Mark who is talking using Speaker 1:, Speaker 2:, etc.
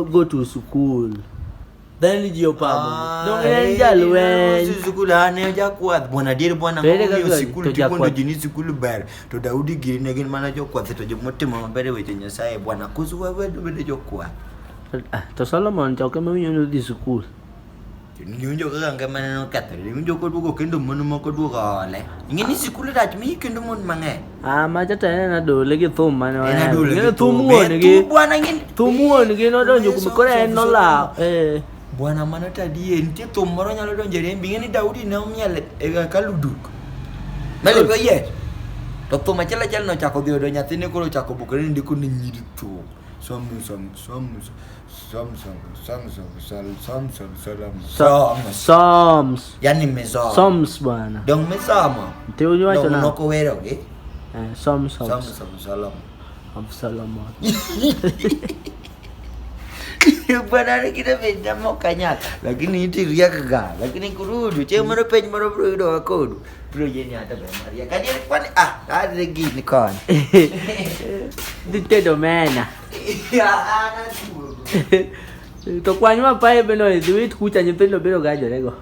Speaker 1: Go to school. Then ji opamo. Donge en jalweny.
Speaker 2: Sikul an e jakwath bwana adier bwana
Speaker 1: To ere
Speaker 2: ng'omiyo
Speaker 1: kaka-
Speaker 2: sikul
Speaker 1: to
Speaker 2: tipuonjo
Speaker 1: jakwath?
Speaker 2: ji ni sikul ber to Daudi giri ne gin mana jokwath to jomotimo maber e weche Nyasaye bwana koso wawedo bedo jokwath.
Speaker 1: Ah, To Solomon to ok ema winjo ni odhi sikul.
Speaker 2: Niwinjo kaka ngimane nokethore niwinjo koduogo kendo mon moko duogo ole. Ing'e ni sikul rach miyi kendo mon mang'eny.
Speaker 1: Ah, macha to en en adole gi thum mane
Speaker 2: En
Speaker 1: ohero.
Speaker 2: adole
Speaker 1: Ing'e
Speaker 2: gi
Speaker 1: ni thum
Speaker 2: thum.
Speaker 1: wuon
Speaker 2: Eh,
Speaker 1: gi.
Speaker 2: thum bwana ing'e ni-
Speaker 1: Thum wuon gi nodonjo kuom koro en
Speaker 2: Solomon.
Speaker 1: nolawo. Eh.
Speaker 2: Bwana mano to adier nitie thum moro nyalo donjo e rembi ing'e ni Daudi ne omiel e hekalu duk. Melepe oyiech. To thum achiel achiel nochako dhi odo nyathine koro ochako bukore ni ndiko ni nyiri thum. Som som som som som som som som som som som som
Speaker 1: Psalms.
Speaker 2: Yani misomo.
Speaker 1: Psalms bwana.
Speaker 2: Dong misomo.
Speaker 1: Te unywacho
Speaker 2: Dong
Speaker 1: na.
Speaker 2: nokowerogi.
Speaker 1: Eh, Psalms
Speaker 2: Som
Speaker 1: Psalms
Speaker 2: som Solomon.
Speaker 1: of Solomon.
Speaker 2: Bwana nikita penj mok anyal lakini nitie riek ga lakini kurudu chieng' moro penj moro biro yudowa kodu biro yie ni ata ber mariek adier kwani ah adhi gini koni
Speaker 1: Dhi tedo omena.
Speaker 2: An atuo
Speaker 1: To kwany mapaye bende idhi wit kucha nyithindo biro gajore go.